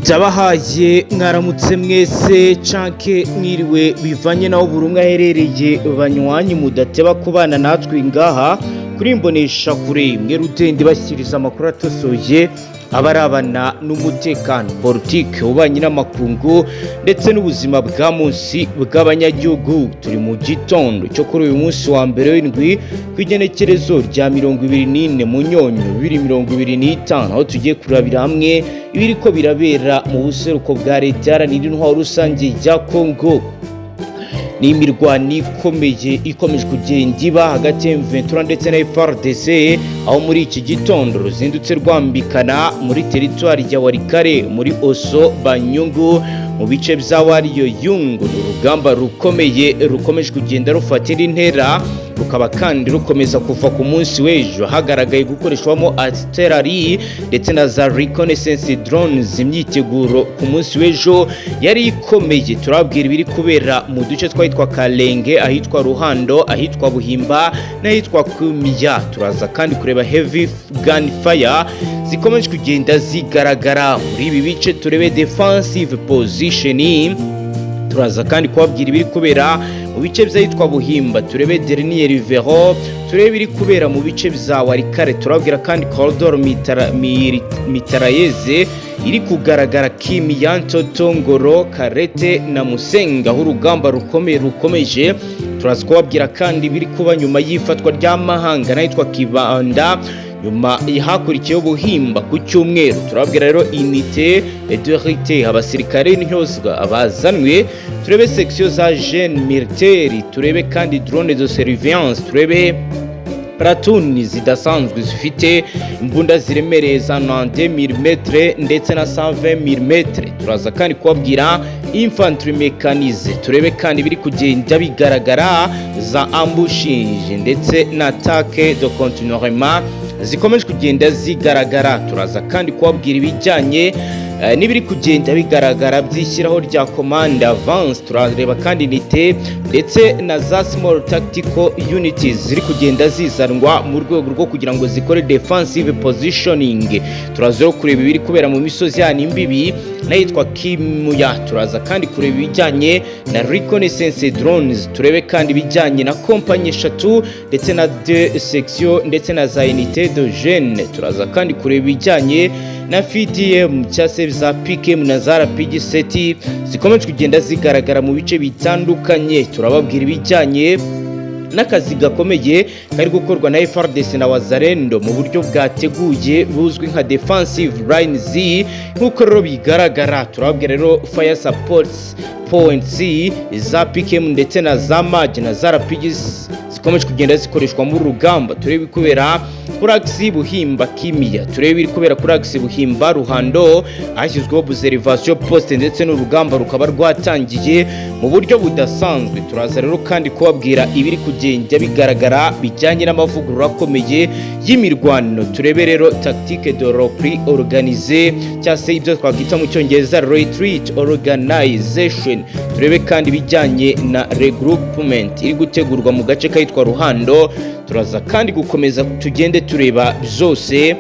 Ndabahaye mwaramutse mwese canke mwiriwe, bivanye naho buri umwe aherereye. Banywanyi mudateba kubana natwe ngaha kuri Imbonesha Kure imwe rudende, bashyikiriza amakuru atosoye abarabana n'umutekano, politike, ububanyi n'amakungu ndetse n'ubuzima bwa munsi bw'abanyagihugu. Turi mu gitondo cyo kuri uyu munsi wa mbere w'indwi, ku igenekerezo rya 24 Munyonyo 2025, aho tugiye kurabira hamwe ibiriko birabera mu buseruko bwa Leta Iharanira Intwaro Rusange ya Kongo. Ni imirwano ikomeye ikomeje kugenda iba hagati ya M23 ndetse na FARDC, aho muri iki gitondo ruzindutse rwambikana muri teritwari ya Walikale, muri Osso Banyungu, mu bice bya Wariyo Yungu. Ni urugamba rukomeye rukomeje kugenda rufata indi ntera, rukaba kandi rukomeza kuva ku munsi w'ejo hagaragaye gukoreshwamo artillery ndetse na za reconnaissance drones. Imyiteguro ku munsi w'ejo yari ikomeye. Turababwira ibiri kubera mu duce twahitwa Kalenge, ahitwa Ruhando, ahitwa Buhimba n'ahitwa Kumiya. Turaza kandi kureba heavy gun fire zikomeje kugenda zigaragara muri ibi bice, turebe defensive position. Turaza kandi kubabwira ibiri kubera mu bice by'ahitwa Buhimba, turebe dernier vero, turebe ibiri kubera mu bice bya Walikale. Turababwira kandi corridor mitrailleuse iri kugaragara Kimiya, Ntotongoro, Karete na Musenga, aho urugamba rukomeye rukomeje. Turaza kubabwira kandi ibiri kuba nyuma y'ifatwa ry'amahanga n'ahitwa Kibanda, nyuma hakurikiyeho Buhimba ku cyumweru. Turababwira rero unité d'élite, abasirikare n'intozwa bazanwe, turebe section za génie militaire, turebe kandi drone de surveillance, turebe platoon zidasanzwe zifite imbunda ziremereye za 90 mm ndetse na 120 mm. Turaza kandi kubabwira infantry mécanisée, turebe kandi biri kugenda bigaragara za ambushing ndetse na attaque de contournement zikomeje kugenda zigaragara. Turaza kandi kubabwira ibijyanye n'ibiri kugenda bigaragara by'ishyiraho rya commande avancée. Turareba kandi unité ndetse na za small tactical units ziri kugenda zizanwa mu rwego rwo kugira ngo zikore defensive positioning. Turaza rero kureba ibiri kubera mu misozi yani imbibi n'ahitwa Kimuya. Turaza kandi kureba ibijyanye na reconnaissance drones, turebe kandi ibijyanye na kompanyi eshatu ndetse na de section ndetse na za unité de génie. Turaza kandi kureba ibijyanye na FDM cyangwa se za PKM na za RPG sept zikomeje kugenda zigaragara mu bice bitandukanye. Turababwira ibijyanye n'akazi gakomeye kari gukorwa na FARDC na Wazalendo mu buryo bwateguye buzwi nka defensive lines, nk'uko rero bigaragara. Turababwira rero fire support points za PKM ndetse na za MAG na za RPG zikomeje kugenda zikoreshwa muri rugamba. Turebe kubera kuri axe Buhimba Kimiya, turebe ibiri kubera kuri axe Buhimba Ruhando, hashyizweho observation post ndetse n'urugamba rukaba rwatangiye mu buryo budasanzwe. Turaza rero kandi kubabwira ibiri kugenda bigaragara bijyanye n'amavugurura akomeye y'imirwano. Turebe rero tactique de repli organisé, cyangwa se ibyo twakwita mu Cyongereza retreat organization. Turebe kandi ibijyanye na regroupement iri gutegurwa mu gace kahitwa Ruhando. Turaza kandi gukomeza tugende tureba byose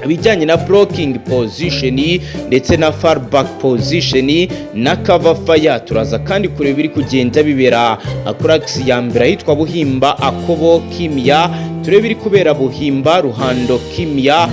ibijyanye na blocking position ndetse na fallback position na cover fire. Turaza kandi kureba ibiri kugenda bibera kuri axe ya mbere ahitwa Buhimba, Akobo, Kimya. Turebe ibiri kubera Buhimba, Ruhando, Kimya,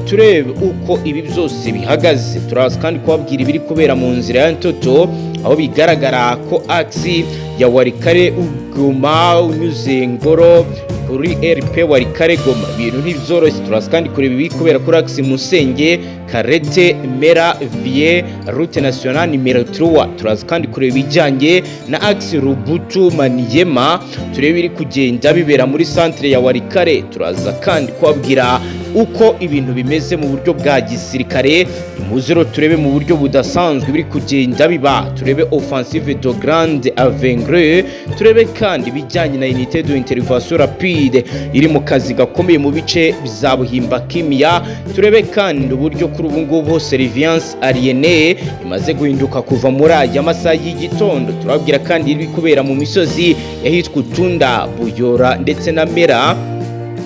turebe uko ibi byose bihagaze. Turaza kandi kubabwira ibiri kubera mu nzira ya Ntoto, aho bigaragara ko axe ya Walikale Goma unyuze Ngoro kuri RP Walikale Goma, ibintu ntibyoroshye. Turaza kandi kureba ibiri kubera kuri axe Musenge, Karete, Mera via route nationale numéro 3. Turaza kandi kureba ibijyanye na axe Rubutu Maniema, turebe ibiri kugenda bibera muri centre ya Walikale. Turaza kandi kubabwira uko ibintu bimeze mu buryo bwa gisirikare. Imuzero turebe mu buryo budasanzwe biri kugenda biba, turebe offensive de grande envergure, turebe kandi ibijyanye na unité de intervention rapide iri mu kazi gakomeye mu bice bya Buhimba, Kimya. Turebe kandi uburyo kuri ubu ngubu surveillance aérienne imaze guhinduka kuva muri aya masaha y'igitondo. Turababwira kandi iri kubera mu misozi yahitwa Utunda, Buyora ndetse na Mera,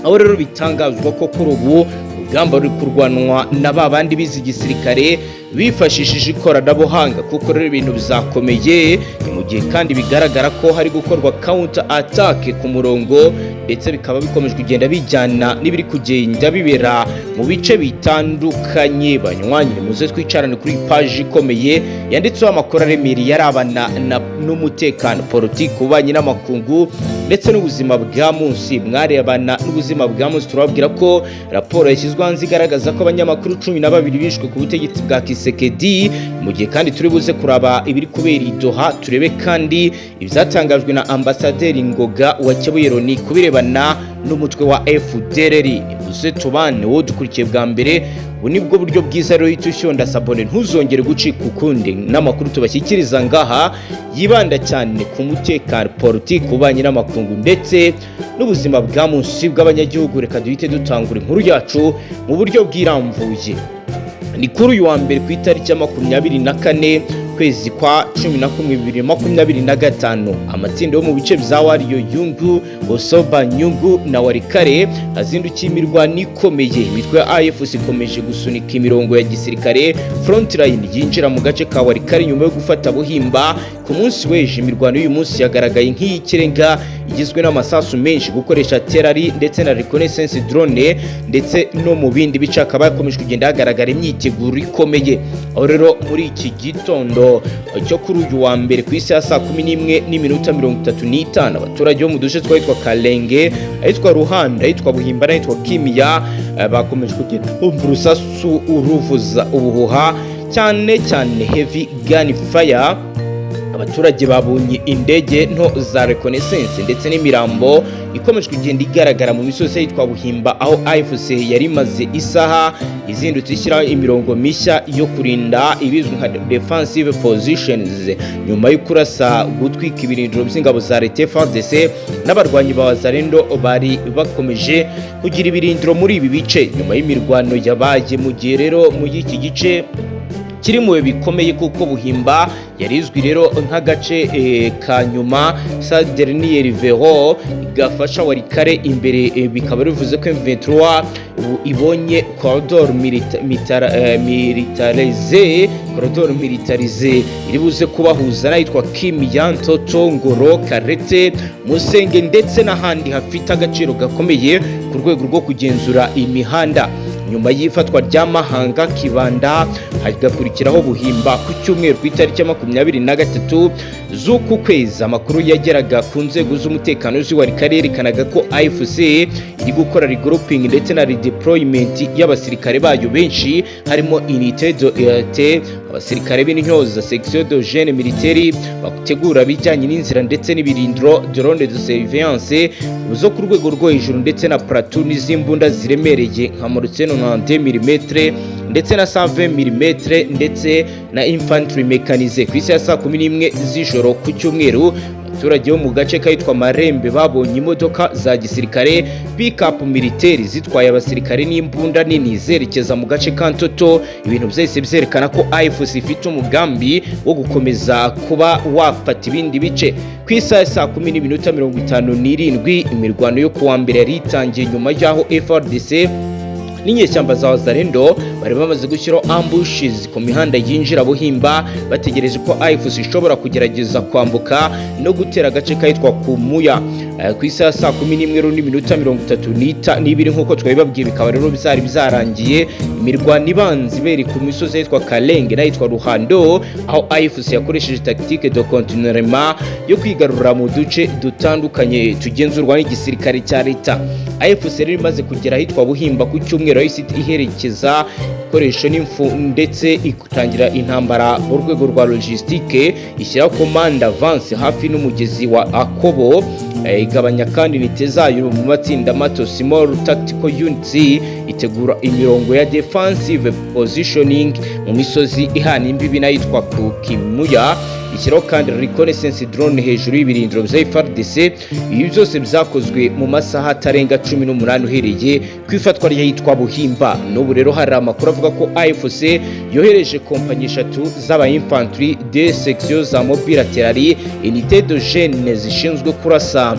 aho rero bitangazwa ko kuri ubu Urugamba ruri kurwanwa na ba bandi bize igisirikare bifashishije ikoranabuhanga, kuko rero ibintu bizakomeye. Ni mu gihe kandi bigaragara ko hari gukorwa counter attack ku murongo, ndetse bikaba bikomeje kugenda bijyana n'ibiri kugenda bibera mu bice bitandukanye. Banywanyi, muze twicarane kuri paji ikomeye yanditseho amakuru aremereye arabana n'umutekano, politiki, ububanyi n'amakungu ndetse n'ubuzima bwa munsi. Mwarebana n'ubuzima bwa munsi, turababwira ko raporo yashyizwe hanze igaragaza ko abanyamakuru 12 bishwe ku butegetsi bwa Tshisekedi. Mu gihe kandi turi buze kuraba ibiri kubera i Doha, turebe kandi ibyatangajwe na ambasaderi Ngoga wa Kebuye Loni ku birebana n'umutwe wa FDLR. Nimuze tubane. Wowe dukurikiye bwa mbere, ubu nibwo buryo bwiza rero, uhita ushonda s'abonner, ntuzongere gucika ukundi n'amakuru tubashyikiriza ngaha yibanda cyane ku mutekano, politiki, ububanyi n'amakungu ndetse n'ubuzima bwa munsi bw'abanyagihugu. Reka duhite dutangura inkuru yacu mu buryo bwirambuye. Ni kuri uyu wa mbere, ku itariki ya 24, kwezi kwa 11, 2025, amatsinda yo mu bice bya Wariyo Yungu, Osoba Nyungu na Warikare azindukiye imirwano ikomeye. Imitwe ya AFC ikomeje gusunika imirongo ya gisirikare, frontline, yinjira mu gace ka Warikare nyuma yo gufata Buhimba ku munsi w'ejo. Imirwano y'uyu munsi yagaragaye nk'iy'ikirenga, igizwe n'amasasu menshi, gukoresha artillery ndetse na reconnaissance drone, ndetse no mu bindi bice hakaba hakomeje kugenda hagaragara imyiteguro ikomeye. Aho rero muri iki gitondo cyo kuri uyu wa mbere, ku isi ya saa 11:35, abaturage bo mu duce twahitwa Karenge, ahitwa Ruhanda, ahitwa Buhimba n'ahitwa Kimiya bakomeje kugenda bumva urusasu uruvuza ubuhuha, cyane cyane heavy gun fire. Abaturage babonye indege nto za reconnaissance ndetse n'imirambo ikomeje kugenda igaragara mu misozi yitwa Buhimba, aho AFC yari imaze isaha izindutse ishyiraho imirongo mishya yo kurinda, ibizwi nka defensive positions, nyuma yo kurasa gutwika ibirindiro by'ingabo za leta FARDC n'abarwanyi ba Wazalendo bari bakomeje kugira ibirindiro muri ibi bice nyuma y'imirwano yabaye. Mu gihe rero muri iki gice kiri mu bihe bikomeye, kuko Buhimba yari izwi rero nk'agace ka nyuma, sa dernier verrou, gafasha Warikare imbere, bikaba bivuze ko M23 ubu ibonye corridor militarisé, corridor militarisé iri buze kubahuza n'ahitwa Kimiya, Ntoto, Ngoro, Karete, Musenge ndetse n'ahandi hafite agaciro gakomeye ku rwego rwo kugenzura imihanda. Nyuma y'ifatwa rya Mahanga, Kibanda, hagakurikiraho Buhimba ku cyumweru ku itariki ya 23 z'uku kwezi, amakuru yageraga ku nzego z'umutekano z'iwarikare yerekanaga ko AFC iri gukora regrouping ndetse na redeployment y'abasirikare bayo benshi, harimo unité de EAT, abasirikare b'intyoza, section de génie militaire bategura bijyanye n'inzira ndetse n'ibirindiro, drone de surveillance zo ku rwego rwo hejuru, ndetse na platoon z'imbunda ziremereye nka mortier 90 mm ndetse na 120 mm ndetse na infantry mécanisé. Ku isi ya saa 11 z'ijoro ku cyumweru, abaturage bo mu gace kahitwa Marembe babonye imodoka za gisirikare, pick-up militaire, zitwaye abasirikare n'imbunda nini zerekeza mu gace ka Ntoto, ibintu byahise byerekana ko AFC ifite umugambi wo gukomeza kuba wafata ibindi bice. Ku isaha ya saa 10:57, imirwano yo kuwa mbere yari itangiye, nyuma y'aho FARDC n'inyeshyamba za Wazalendo bari bamaze gushyiraho ambushes ku mihanda yinjira Buhimba, bategereje ko AFC ishobora kugerageza kwambuka no gutera agace kahitwa Kumuya. Ku isaha saa 11:32, nk'uko twabibabwiye, bikaba rero byari byarangiye imirwano ibanza ibera ku misozi ahitwa Kalenge n'ahitwa Ruhando, aho AFC yakoresheje tactique de contournement yo kwigarurira mu duce dutandukanye tugenzurwa n'igisirikare cya leta. AFC rero imaze kugera ahitwa Buhimba ku cyumweru, yahise iherekeza ibikoresho n'imfu ndetse itangira intambara mu rwego rwa logistique, ishyiraho command avance hafi n'umugezi wa Akobo, igabanya kandi unité zayo mu matsinda mato, small tactical units, itegura imirongo ya defensive positioning mu misozi ihana imbibi n'ayitwa ku Kimuya, ishyiraho kandi reconnaissance drone hejuru y'ibirindiro bya FARDC. Ibi byose byakozwe mu masaha atarenga 18 uhereye ku ifatwa ry'ahitwa Buhimba. N'ubu rero hari amakuru avuga ko AFC yohereje kompanyi eshatu z'aba infantry de section za mobile artillery, unité de génie zishinzwe kurasa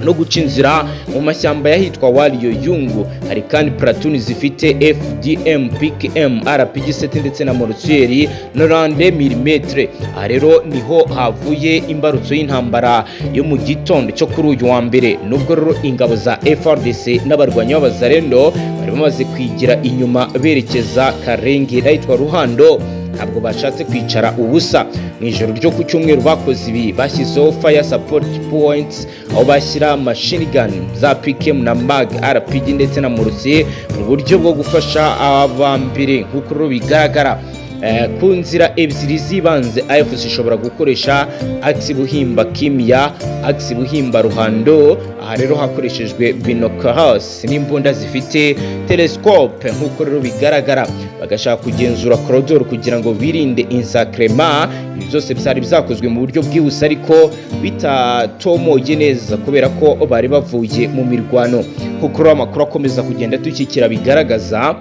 No guca inzira mu mashyamba y'ahitwa Wariyo Yungu. Hari kandi platoon zifite FDM, PKM, RPG 7 ndetse na mortier 90 mm. Aha rero niho havuye imbarutso y'intambara yo mu gitondo cyo kuri uyu wa mbere. Nubwo rero ingabo za FARDC n'abarwanyi b'Abazarendo bari bamaze kwigira inyuma berekeza Karenge ahitwa Ruhando, ntabwo bashatse kwicara ubusa. Mu ijoro ryo ku cyumweru bakoze ibi: bashyizeho fire support points, aho bashyira machine gun za PKM na MAG, RPG ndetse na mortier mu buryo bwo gufasha abambere. Nk'uko rero bigaragara, ku nzira ebyiri z'ibanze AFC ishobora gukoresha: axe Buhimba Kimya, axe Buhimba Ruhando. Aha rero hakoreshejwe binoculars n'imbunda zifite telescope. Nk'uko rero bigaragara, bagashaka kugenzura corridor kugira ngo birinde encerclement. Ibi byose byari byakozwe mu buryo bwihuse ariko bitatomoye neza, kubera ko bari bavuye mu mirwano. Nk'uko rero amakuru akomeza kugenda dushyikira bigaragaza,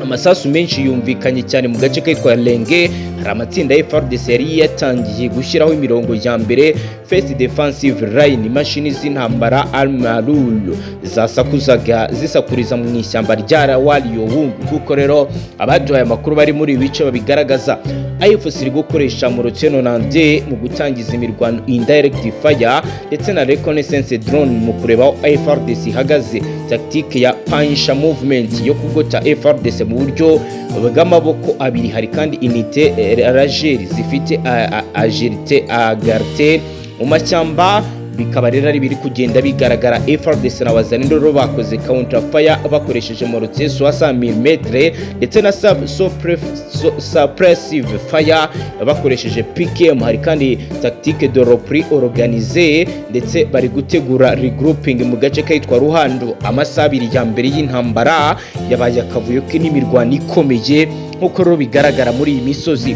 amasasu menshi yumvikanye cyane mu gace kitwa Renge. Hari amatsinda ya FARDC yari yatangiye gushyiraho imirongo ya mbere, first defensive line. Imashini z'intambara Almarul zasakuzaga, zisakuriza mu ishyamba rya Wariyowungu. Kuko rero abaduhaye amakuru bari muri ibi bice babigaragaza, AFC iri gukoresha mortier 90 mu gutangiza imirwano, indirect fire, ndetse na reconnaissance drone mu kureba aho FARDC ihagaze, tactique ya pincer movement yo kugota FARDC mu buryo bw'amaboko abiri. Hari kandi unité légère zifite agilité agarte mu mashyamba. Bikaba rero ari biri kugenda bigaragara. FARDC na Wazalendo rero bakoze counter fire bakoresheje mortier 60 mm ndetse na suppressive fire bakoresheje PKM. Hari kandi tactique de repli organisé, ndetse bari gutegura regrouping mu gace kitwa Ruhando. Amasaha 2 ya mbere y'intambara yabaye akavuyo n'imirwano ikomeye, nk'uko rero bigaragara muri iyi misozi.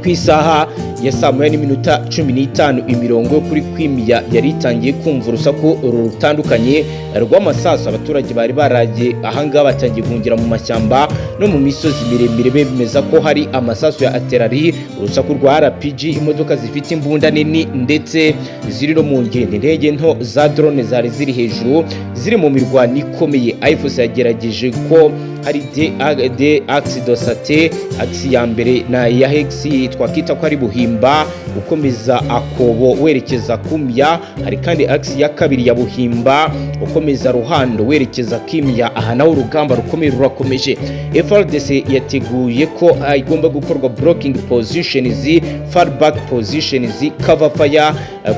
Ku isaha ya saa 1:15, imirongo yo kuri Kwimiya yari itangiye kumva urusaku rutandukanye rw'amasasu. Abaturage bari baragiye ahangaha batangiye guhungira mu mashyamba no mu misozi miremire, bemeza ko hari amasasu ya artillerie, urusaku rwa RPG, imodoka zifite imbunda nini ndetse ziri no mu ngendo. Indege nto za drone zari ziri hejuru, ziri mu mirwano ikomeye. AFC yagerageje ko hari deux axes de sate: axe ya mbere na ya hex twakita ko ari Buhimba ukomeza Akobo werekeza Kumya. Hari kandi axe ya kabiri ya Buhimba ukomeza Ruhando werekeza Kimya. Aha naho urugamba rukomeye rurakomeje. FARDC yateguye ko igomba gukorwa blocking positions, fall back positions, cover fire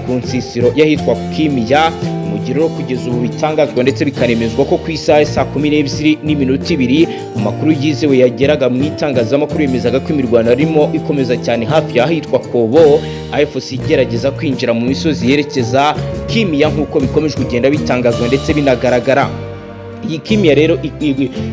ku nsisiro y'ahitwa Kimya. Mu gihe rero kugeza ubu bitangazwa ndetse bikanemezwa ko ku isaha saa 12:02, amakuru yizewe yageraga mu itangazamakuru yemezaga ko imirwano arimo ikomeza cyane hafi y'ahitwa Kobo, AFC igerageza kwinjira mu misozi yerekeza Kimya, nk'uko bikomeje kugenda bitangazwa ndetse binagaragara. Iyi Kimya rero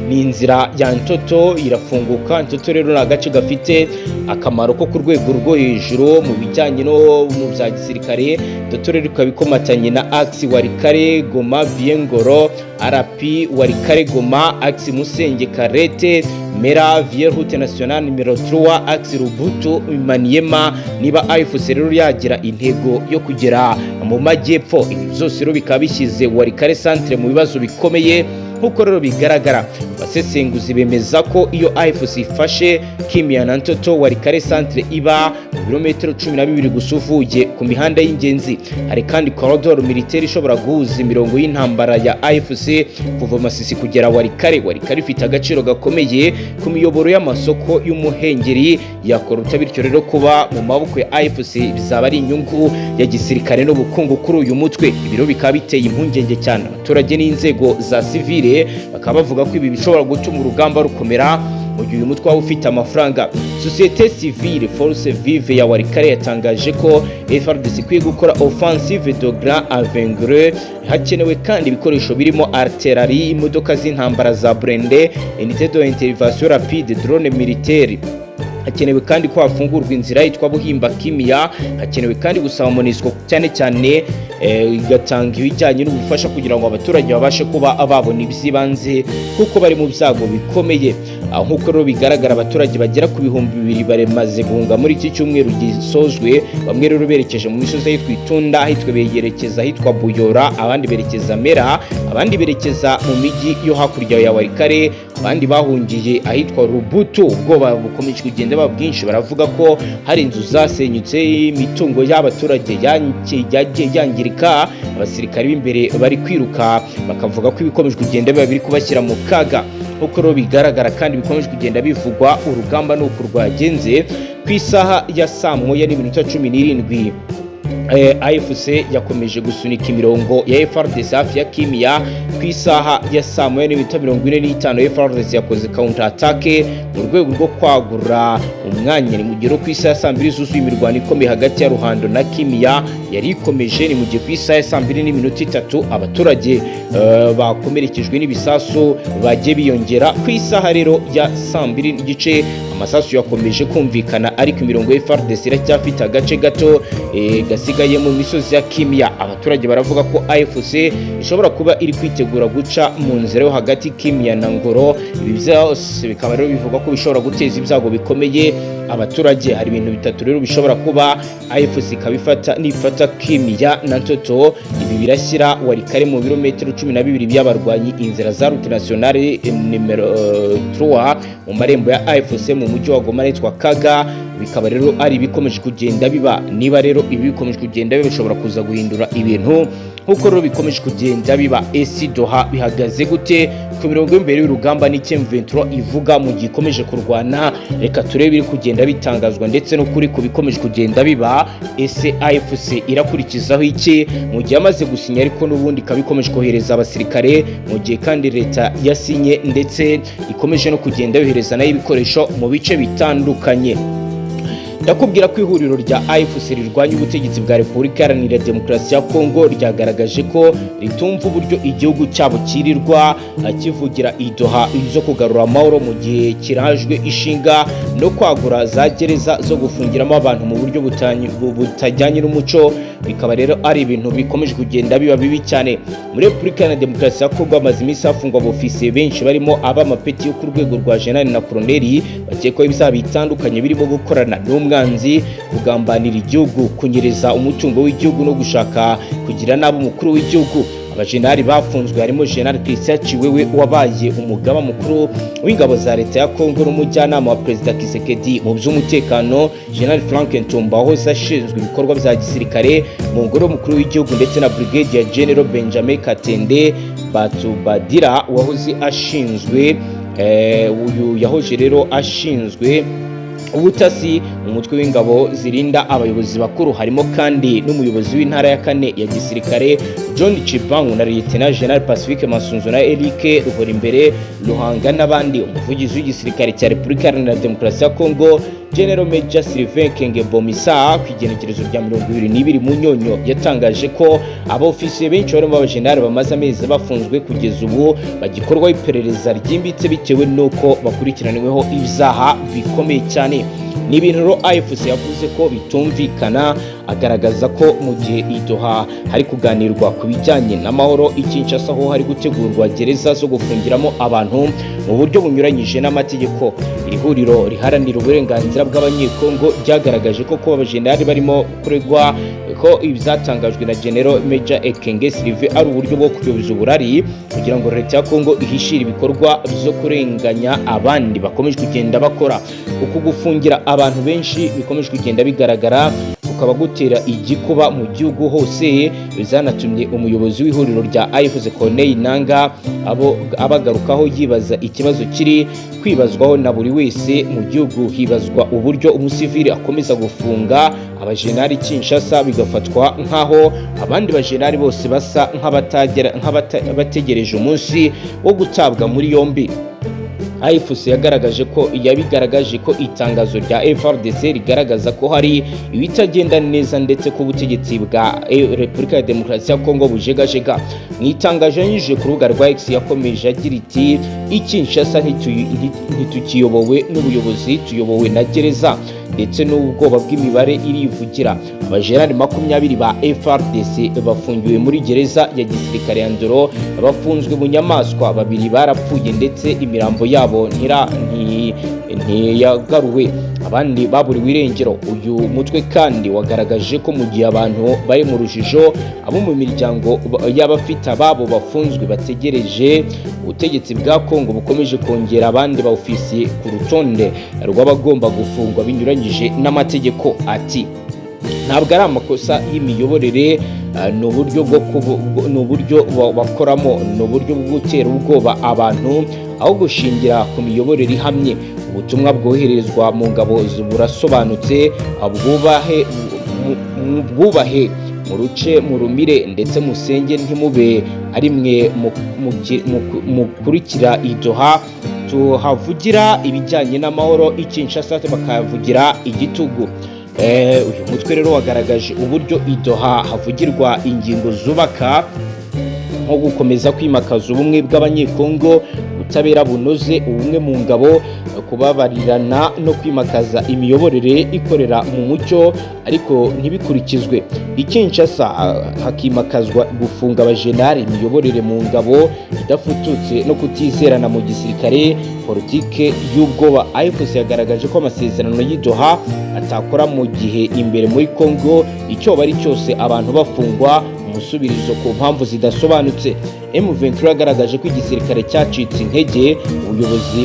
ni inzira ya Ntoto irafunguka. Ntoto rero ni agace gafite akamaro ko ku rwego rwo hejuru mu bijyanye no mu bya gisirikare. Ntoto rero ikaba ikomatanye na axe Warikare Goma Viengoro, RP Warikare Goma, axe Musenge Karete Mera via route nationale numéro 3, axe Rubutu Maniema. Niba AFC rero yagira intego yo kugera mu majyepfo, ibi byose rero bikaba bishyize Warikare centre mu bibazo bikomeye. Nk'uko rero bigaragara, abasesenguzi bemeza ko iyo AFC ifashe Kimya na Ntoto, Warikare centre iba mu birometero 12 gusa uvuye ku mihanda y'ingenzi. Hari kandi corridor militaire ishobora guhuza imirongo y'intambara ya AFC kuva Masisi kugera Warikare. Warikare ifite agaciro gakomeye ku miyoboro y'amasoko y'umuhengeri ya Koruta, bityo rero kuba mu maboko ya AFC bizaba ari inyungu ya gisirikare n'ubukungu kuri uyu mutwe. Ibiro bikaba biteye impungenge cyane abaturage n'inzego za sivile, bakaba bavuga ko ibi bishobora gutuma urugamba rukomera mu gihe uyu mutwe waba ufite amafaranga. Société civile Force Vive ya Warikare yatangaje ko FARDC ikwiye gukora offensive de grande envergure. Hakenewe kandi ibikoresho birimo artillerie, imodoka z'intambara za blindé, unité de intervention rapide, drone militaire. Hakenewe kandi ko hafungurwa inzira yitwa Buhimba Kimia. Hakenewe kandi gusaba MONUSCO cyane cyane igatanga ibijyanye n'ubufasha kugira ngo abaturage babashe kuba babona iby'ibanze, kuko bari mu byago bikomeye. Nk'uko rero bigaragara, abaturage bagera ku 2000 baremaze guhunga muri iki cyumweru gisozwe. Bamwe rero berekeje mu misozi ahitwa Itunda, ahitwa beyerekeza ahitwa Buyora, abandi berekeza Mera, abandi berekeza mu mijyi yo hakurya ya Walikale, abandi bahungiye ahitwa Rubutu. Ubwoba bukomeje kugenda buba bwinshi. Baravuga ko hari inzu zasenyutse, imitungo y'abaturage yagiye yangirika, abasirikari b'imbere bari kwiruka, bakavuga ko ibikomeje kugenda biba biri kubashyira mu kaga. Nk'uko rero bigaragara kandi bikomeje kugenda bivugwa, urugamba ni uku rwagenze. Ku isaha ya 1:17, AFC yakomeje gusunika imirongo ya FARDC hafi ya Kimia. Ku isaha ya 1:45, FARDC yakoze counter attack mu rwego rwo kwagura umwanya. Ni mu gihe ku isaha ya 2:00 zuzuye imirwano ikomeye hagati ya Ruhando na Kimia yari ikomeje. Ni mu gihe ku isaha ya 2:03 abaturage bakomerekejwe n'ibisasu bagiye biyongera. Ku isaha rero ya 2:30 amasasu yakomeje kumvikana, ariko imirongo ya FARDC iracyafite agace gato gasigaye mu misozi ya Kimia. Abaturage baravuga ko AFC ishobora kuba iri kwitegura guca mu nzira yo hagati Kimia na Ngoro. Ibi byose bikaba rero bivuga ko bishobora guteza ibyago bikomeye abaturage. Hari ibintu bitatu rero bishobora kuba: AFC ikaba ifata nifata Kimia na Ntoto, ibi birashyira Walikale mu birometero 12 by'abarwanyi, inzira za route nationale nimero 3 mu marembo ya AFC mu mujyi wa Goma nitwa Kaga. Bikaba rero ari ibikomeje kugenda biba. Niba rero ibi bikomeje kugenda biba, bishobora kuza guhindura ibintu nk'uko rero bikomeje kugenda biba. Ese Doha bihagaze gute ku mirongo y'imbere y'urugamba n'icyo M23 ivuga mu gihe ikomeje kurwana? Reka turebe ibiri kugenda bitangazwa ndetse no kuri ku bikomeje kugenda biba. Ese AFC irakurikizaho iki mu gihe amaze gusinya, ariko n'ubundi ikaba ikomeje kohereza abasirikare, mu gihe kandi leta yasinye ndetse ikomeje no kugenda yohereza nayo ibikoresho mu bice bitandukanye? Ndakubwira ko ihuriro rya AFC rirwanya ubutegetsi bwa Repubulika Iharanira Demokarasi ya Kongo ryagaragaje ko ritumva uburyo igihugu cyabo kirirwa kivugira i Doha zo kugarura amahoro, mu gihe kirajwe ishinga no kwagura za gereza zo gufungiramo abantu mu buryo butajyanye n'umuco. Bikaba rero ari ibintu bikomeje kugenda biba bibi cyane. Muri Repubulika Iharanira Demokarasi ya Kongo hamaze iminsi hafungwa abofisiye benshi, barimo ab'amapeti yo ku rwego rwa jenerali na koroneri, bakekwaho ibyaha bitandukanye birimo gukorana n'umwanzi, kugambanira igihugu, kunyereza umutungo w'igihugu no gushaka kugira nabi umukuru w'igihugu. Abajenerali bafunzwe harimo General Christian Chiwewe wabaye umugaba mukuru w'ingabo za leta ya Kongo n'umujyanama wa Perezida Tshisekedi mu by'umutekano, General Frank Ntumba wahoze ashinzwe ibikorwa bya gisirikare mu ngoro y'umukuru w'igihugu, ndetse na Brigadier General Benjamin Katende Batubadira wahoze ashinzwe, uyu yahoje rero ashinzwe ubutasi mu mutwe w'ingabo zirinda abayobozi bakuru. Harimo kandi n'umuyobozi w'intara ya kane ya gisirikare John Chibangu na Lieutenant General Pacifique Masunzu na Eric Ruhorimbere Ruhanga n'abandi. Umuvugizi w'igisirikare cya Repubulika Iharanira Demokarasi ya Kongo, General Major Sylvain Kenge Bomisa, ku igenekerezo rya 22 Munyonyo, yatangaje ko abofisiye benshi barimo abajenerali bamaze amezi bafunzwe kugeza ubu bagikorwaho iperereza ryimbitse bitewe n'uko bakurikiranyweho ibyaha bikomeye cyane. Ni ibintu rero AFC yavuze ko bitumvikana, agaragaza ko mu gihe i Doha hari kuganirwa ku bijyanye n'amahoro, i Kinshasa ho hari gutegurwa gereza zo gufungiramo abantu mu buryo bunyuranyije n'amategeko. Iri huriro riharanira uburenganzira bw'Abanyekongo ryagaragaje ko kuba abajenerali barimo kuregwa, ko ibyatangajwe na General Major Ekenge Sylvain ari uburyo bwo kuyoboza uburari kugira ngo leta ya Kongo ihishire ibikorwa byo kurenganya abandi bakomeje kugenda bakora. Uku gufungira abantu benshi bikomeje kugenda bigaragara kukaba gutera igikuba mu gihugu hose. Bizanatumye umuyobozi w'ihuriro rya AFC Corneille Nanga abo abagarukaho, yibaza ikibazo kiri kwibazwaho na buri wese mu gihugu. Hibazwa uburyo umusivili akomeza gufunga abajenali Kinshasa, bigafatwa nk'aho abandi bajenali bose basa nk'abategereje umunsi wo gutabwa muri yombi. AFC yagaragaje ko yabigaragaje ko itangazo rya FARDC rigaragaza ko hari ibitagenda neza ndetse ko ubutegetsi bwa Repubulika ya Demokarasi ya Kongo bujegajega. Mu itangazo yanyujije ku rubuga rwa X, yakomeje agira iti: "Ikinshasa ntitukiyobowe n'ubuyobozi, tuyobowe na gereza ndetse n'ubwoba bw'imibare irivugira. Abajenerali 20 ba FARDC bafungiwe muri gereza ya gisirikare ya Ndolo, bafunzwe mu nyamaswa, babiri barapfuye ndetse imirambo yabo ntiyagaruwe, abandi baburiwe irengero." Uyu mutwe kandi wagaragaje ko mu gihe abantu bari mu rujijo, abo mu miryango y'abafite ababo bafunzwe bategereje, ubutegetsi bwa Kongo bukomeje kongera abandi ba ofisiye ku rutonde rw'abagomba gufungwa binyuranyije n'amategeko. Ati: "Ntabwo ari amakosa y'imiyoborere, ni uburyo bakoramo, ni uburyo bwo gutera ubwoba abantu aho gushingira ku miyoborere ihamye. Ubutumwa bwoherezwa mu ngabo burasobanutse: bwubahe, bwubahe, muruce murumire ndetse musenge, ntimube ari mwe mukurikira idoha. Tuhavugira ibijyanye n'amahoro, i Kinshasa bakahavugira igitugu." Uyu mutwe rero wagaragaje uburyo idoha havugirwa ingingo zubaka nko gukomeza kwimakaza ubumwe bw'Abanyekongo, ubutabera bunoze, ubumwe mu ngabo, kubabarirana no kwimakaza imiyoborere ikorera mu mucyo, ariko ntibikurikizwe. I Kinshasa hakimakazwa gufunga abajenali, imiyoborere mu ngabo idafututse no kutizerana mu gisirikare, politike y'ubwoba. AFC yagaragaje ko amasezerano y'i Doha atakora mu gihe imbere muri Congo icyoba ari cyose, abantu bafungwa umusubirizo ku mpamvu zidasobanutse. M23 yagaragaje ko igisirikare cyacitse intege, ubuyobozi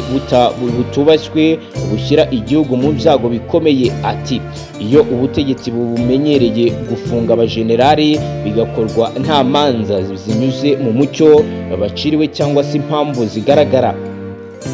butubashywe bushyira igihugu mu byago bikomeye. Ati: "Iyo ubutegetsi bumenyereye gufunga abajenerali bigakorwa nta manza zinyuze mu mucyo baciriwe cyangwa se impamvu zigaragara,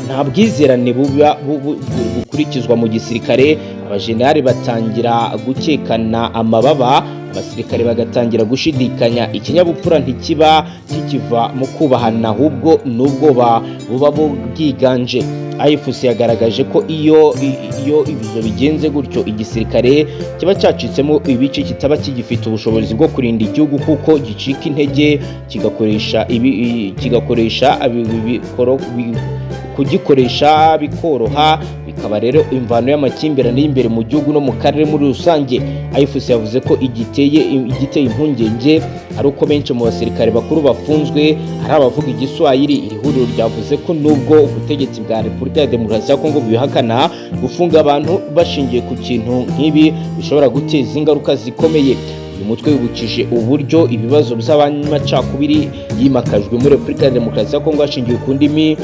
nta bwizerane buba bukurikizwa mu gisirikare. Abajenerali batangira gukekana amababa, abasirikare bagatangira gushidikanya, ikinyabupfura ntikiba kikiva mu kubahana, ahubwo n'ubwoba buba bwiganje." AFC yagaragaje ko iyo ibyo bigenze gutyo, igisirikare kiba cyacitsemo ibice, kitaba kigifite ubushobozi bwo kurinda igihugu kuko gicika intege, kigakoresha kugikoresha bikoroha, bikaba rero imvano y'amakimbirane y'imbere mu gihugu no mu karere muri rusange. AFC yavuze ko igiteye impungenge ari uko benshi mu basirikare bakuru bafunzwe ari abavuga Igiswahili. Iri huriro ryavuze ko nubwo ubutegetsi bwa Repubulika ya Demokarasi ya Kongo bubihakana, gufunga abantu bashingiye ku kintu nk'ibi bishobora guteza ingaruka zikomeye. Uyu mutwe wibukije uburyo ibibazo by'abanyamacakubiri yimakajwe muri Repubulika ya Demokarasi ya Kongo hashingiwe ku ndimi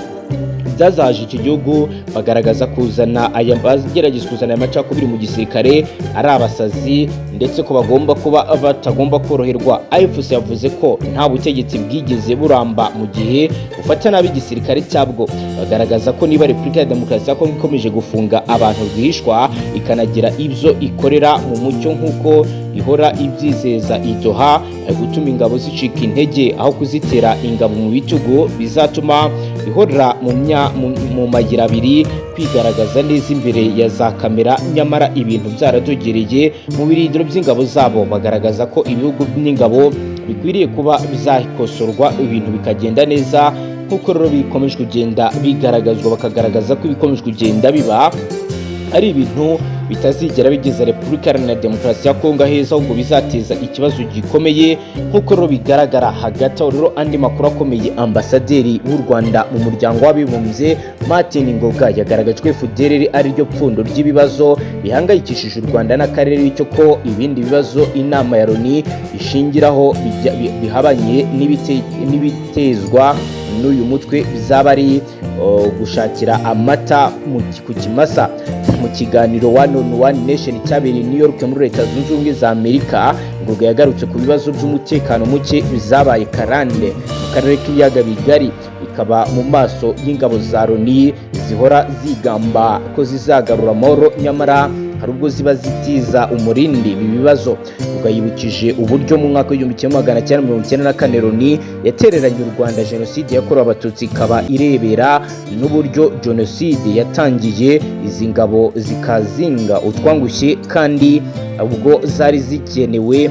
byazahaje iki gihugu, bagaragaza kuzana aya bagerageza kuzana aya macakubiri mu gisirikare ari abasazi, ndetse ko bagomba kuba batagomba koroherwa. AFC yavuze ko nta butegetsi bwigeze buramba mu gihe bufata nabi igisirikare cyabwo. Bagaragaza ko niba Repubulika ya Demokarasi ya Kongo ikomeje gufunga abantu rwihishwa, ikanagira ibyo ikorera mu mucyo nk'uko ihora ibyizeza idoha, gutuma ingabo zicika intege aho kuzitera ingabo mu bitugu bizatuma ihora mu mayira abiri: kwigaragaza neza imbere ya za kamera nyamara ibintu byaradogereye mu birindiro by'ingabo zabo. Bagaragaza ko ibihugu n'ingabo bikwiriye kuba bizakosorwa, ibintu bikagenda neza nk'uko rero bikomeje kugenda bigaragazwa. Bakagaragaza ko ibikomeje kugenda biba ari ibintu bitazigera bigeza Repubulika Iharanira Demokarasi ya Kongo aheza, ahubwo bizateza ikibazo gikomeye nk'uko rero bigaragara. Hagati aho rero, andi makuru akomeye: ambasaderi w'u Rwanda mu Muryango w'Abibumbye, Martin Ngoga, yagaragaje ko FDLR ari ryo pfundo ry'ibibazo bihangayikishije u Rwanda n'akarere, bityo ko ibindi bibazo inama ya Loni ishingiraho bihabanye n'ibitezwa n'uyu mutwe bizaba ari gushakira amata ku kimasa. Mu kiganiro One on One Nation cyabereye i New York muri Leta Zunze Ubumwe za Amerika, Ngoga yagarutse ku bibazo by'umutekano muke bizabaye karande mu karere k'Ibiyaga Bigari, bikaba mu maso y'ingabo za Loni zihora zigamba ko zizagarura amahoro, nyamara Hari ubwo ziba zitiza umurindi ibi bibazo. Yibukije uburyo mu mwaka w'1994 Loni yatereranye u Rwanda, jenoside yakorewe Abatutsi ikaba irebera, n'uburyo jenoside yatangiye izi ngabo zikazinga utwangushye kandi ubwo zari zikenewe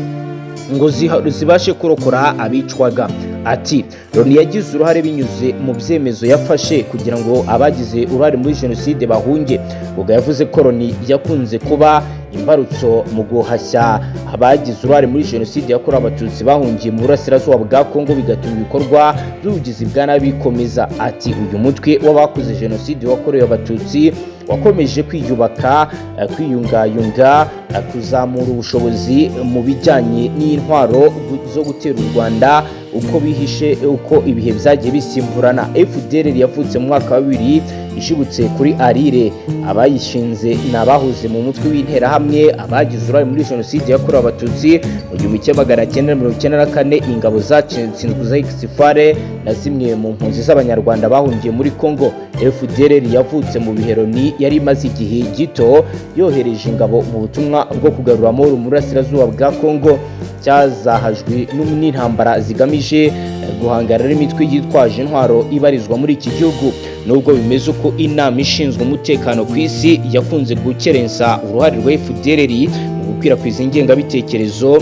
ngo zibashe kurokora abicwaga. Ati: "Loni yagize uruhare binyuze mu byemezo yafashe kugira ngo abagize uruhare muri jenoside bahunge." Ubwo yavuze ko Loni yakunze kuba imbarutso mu guhashya abagize uruhare muri jenoside yakorewe Abatutsi bahungiye mu burasirazuba bwa Kongo, bigatuma ibikorwa by'ubugizi bwa nabi bikomeza. Ati: "Uyu mutwe w'abakoze jenoside wakorewe Abatutsi wakomeje kwiyubaka, kwiyungayunga, kuzamura ubushobozi mu bijyanye n'intwaro zo gutera u Rwanda uko bihishe, uko ibihe byagiye bisimburana." FDLR yavutse mu mwaka wa 2000 ishibutse kuri Arire. Abayishinze ni abahoze mu mutwe w'Interahamwe, abagize uruhare muri jenoside yakorewe Abatutsi mu 1994, ingabo zatsinzwe za Ex-FAR na zimwe mu mpunzi z'Abanyarwanda bahungiye muri Congo. FDLR yavutse mu bihe Loni yari imaze igihe gito yohereje ingabo mu butumwa bwo kugarura amahoro mu burasirazuba bwa Congo, cyazahajwe n'intambara zigamije guhangana n'imitwe yitwaje intwaro ibarizwa muri iki gihugu. Nubwo bimeze uko, inama ishinzwe umutekano ku isi yakunze gukerensa uruhare rwa FDLR mu gukwirakwiza ingengabitekerezo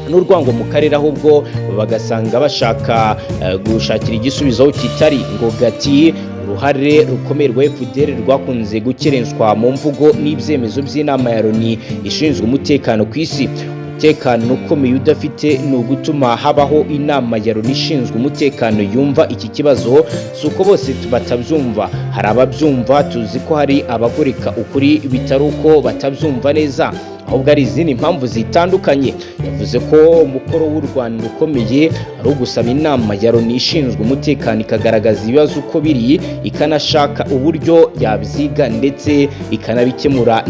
n'urwango mu karere, ahubwo bagasanga bashaka gushakira igisubizo aho kitari. Ngo gati uruhare rukomeye rwa FDLR rwakunze gukerenswa mu mvugo n'ibyemezo by'inama ya Loni ishinzwe umutekano ku isi. Umutekano ukomeye udafite ni ugutuma habaho inama ya Loni ishinzwe umutekano yumva iki kibazo. Si uko bose batabyumva, hari ababyumva. Tuzi ko hari abagoreka ukuri, bitari uko batabyumva neza, ahubwo ari izindi mpamvu zitandukanye. Yavuze ko umukoro w'u Rwanda ukomeye ari ugusaba inama ya Loni ishinzwe umutekano ikagaragaza ibibazo uko biri, ikanashaka uburyo yabyiga ndetse ikanabikemura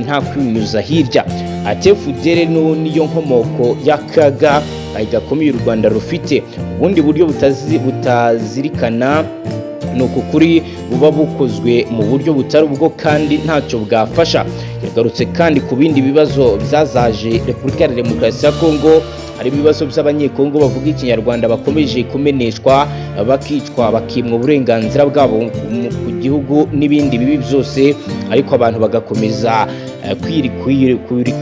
nta kwinyuza hirya. Ati: "FDLR niyo nkomoko y'akaga gakomeye u Rwanda rufite. Ubundi buryo butazirikana ni uku kuri buba bukozwe mu buryo butari ubwo kandi ntacyo bwafasha." Yagarutse kandi ku bindi bibazo byazaje Repubulika ya Demokarasi ya Kongo, hari ibibazo by'Abanyekongo bavuga Ikinyarwanda bakomeje kumeneshwa, bakicwa, bakimwa uburenganzira bwabo ku gihugu n'ibindi bibi byose, ariko abantu bagakomeza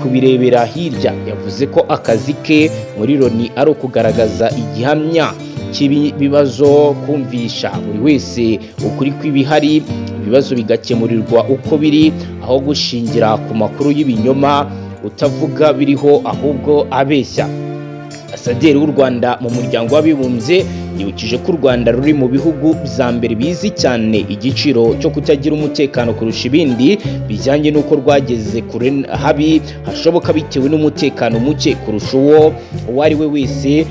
kubirebera hirya. Yavuze ko akazi ke muri Loni ari ukugaragaza igihamya cy'ibi bibazo, kumvisha buri wese ukuri kw'ibihari, ibibazo bigakemurirwa uko biri, aho gushingira ku makuru y'ibinyoma utavuga biriho ahubwo abeshya. Ambasaderi w'u Rwanda mu Muryango w'Abibumbye yibukije ko u Rwanda ruri mu bihugu bya mbere bizi cyane igiciro cyo kutagira umutekano kurusha ibindi, bijyanye n'uko rwageze kure habi hashoboka bitewe n'umutekano muke kurusha uwo ari we wese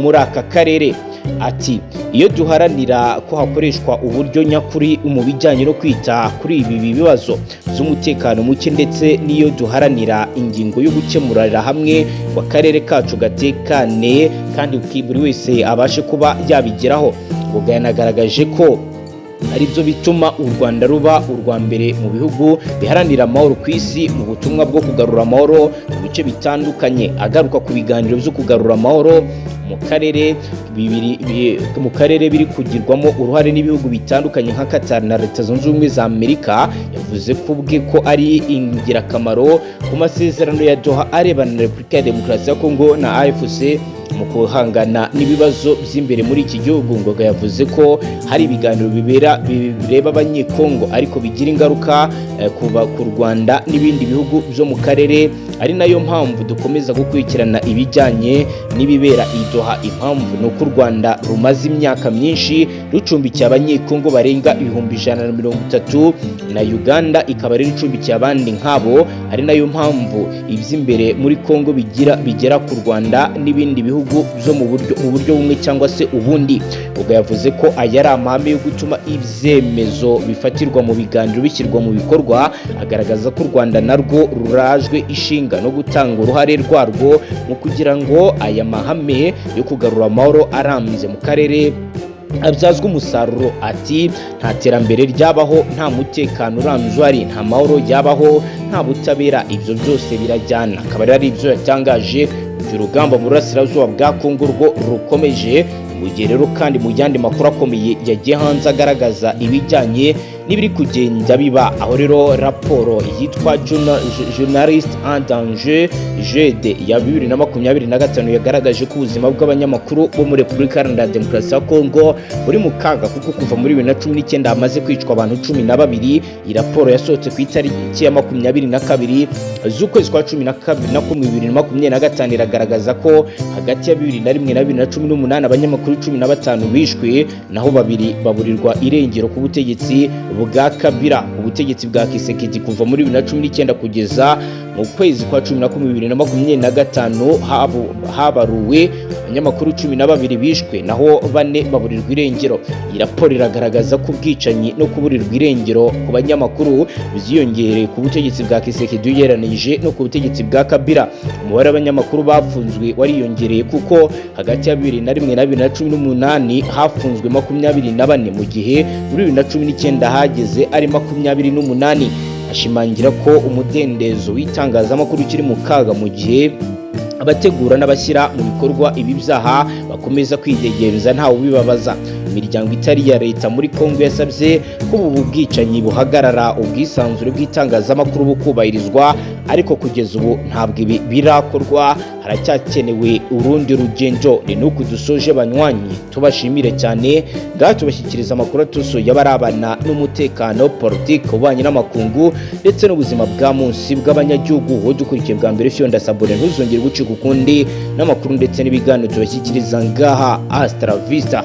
muri aka karere. Ati: "Iyo duharanira ko hakoreshwa uburyo nyakuri mu bijyanye no kwita kuri ibi bibazo by'umutekano muke, ndetse n'iyo duharanira ingingo yo gukemurira hamwe ngo akarere kacu gatekane kandi buri wese abashe kuba yabigeraho." Ngoga yanagaragaje ko ari byo bituma u Rwanda ruba urwa mbere mu bihugu biharanira amahoro ku isi mu butumwa bwo kugarura amahoro mu bice bitandukanye. Agaruka ku biganiro byo kugarura amahoro mu karere biri kugirwamo uruhare n'ibihugu bitandukanye nka Qatar na Leta Zunze Ubumwe za Amerika, yavuze ko ubwe ko ari ingirakamaro ku masezerano ya Doha arebana na Repubulika ya Demokarasi ya Kongo na AFC mu guhangana n'ibibazo by'imbere muri iki gihugu. Ngoga yavuze ko hari ibiganiro bibera bireba Abanyekongo ariko bigira ingaruka kuba ku Rwanda n'ibindi bihugu byo mu karere, ari nayo mpamvu dukomeza gukurikirana ibijyanye n'ibibera i Doha. Impamvu ni uko u Rwanda rumaze imyaka myinshi rucumbikiye Abanyekongo barenga 130,000, na Uganda ikaba rero icumbikiye abandi nk'abo, ari nayo mpamvu iby'imbere muri Kongo bigira bigera ku Rwanda n'ibindi bihugu byo mu buryo bumwe cyangwa se ubundi. Ubwo yavuze ko aya ari amahame yo gutuma ibyemezo bifatirwa mu biganiro bishyirwa mu bikorwa, agaragaza ko u Rwanda narwo rurajwe ishinga no gutanga uruhare rwarwo mu kugira ngo aya mahame yo kugarura amahoro arambye mu karere. Abyazwa umusaruro. Ati: "Nta terambere ryabaho nta mutekano urambye uhari, nta mahoro yabaho nta butabera, ibyo byose birajyana." Akaba rero ari ibyo yatangaje. Urugamba mu burasirazuba bwa Kongo rwo rukomeje. Mu gihe rero kandi mu yandi makuru akomeye yagiye hanze agaragaza ibijyanye n'ibiri kugenda biba, aho rero raporo yitwa Journalist en Danger JED ya 2025 yagaragaje ko ubuzima bw'abanyamakuru bo muri Repubulika Iharanira Demokarasi ya Kongo buri mu kaga, kuko kuva muri 2019 hamaze kwicwa abantu 12. Iyi raporo yasohotse ku itariki ya 22 z'ukwezi kwa 12 na kumwe 2025, iragaragaza ko hagati ya 2001 na 2018 abanyamakuru 15 bishwe, naho babiri baburirwa irengero ku butegetsi bwa Kabila. Ubutegetsi bwa Tshisekedi, kuva muri 2019 kugeza mu kwezi kwa 11 2025, habaruwe abanyamakuru 12 bishwe, naho bane baburirwa irengero. Iyi raporo iragaragaza ko ubwicanyi no kuburirwa irengero ku banyamakuru byiyongereye ku butegetsi bwa Tshisekedi ugereranije no ku butegetsi bwa Kabila. Umubare w'abanyamakuru bafunzwe wariyongereye, kuko hagati ya 2001 na 2018 hafunzwe 24, mu gihe muri 2019 hageze ari 28. Ashimangira ko umudendezo w'itangazamakuru ukiri mu kaga, mu gihe abategura n'abashyira mu bikorwa ibi byaha bakomeza kwidegemza ntawe ubibabaza. Imiryango itari iya leta muri Kongo yasabye ko ubu bwicanyi buhagarara, ubwisanzure bw'itangazamakuru bukubahirizwa, ariko kugeza ubu ntabwo ibi birakorwa, haracyakenewe urundi rugendo. Ni nuku dusoje, banywanyi, tubashimire cyane. Ngaha tubashyikiriza amakuru atusuye abarabana n'umutekano, politiki, ububanyi n'amakungu ndetse n'ubuzima bwa munsi bw'abanyagihugu. Wowe dukurikiye bwa mbere, fyonda s'abonner, ntuzongere gucika ukundi n'amakuru ndetse n'ibiganiro tubashyikiriza ngaha. Hasta la vista.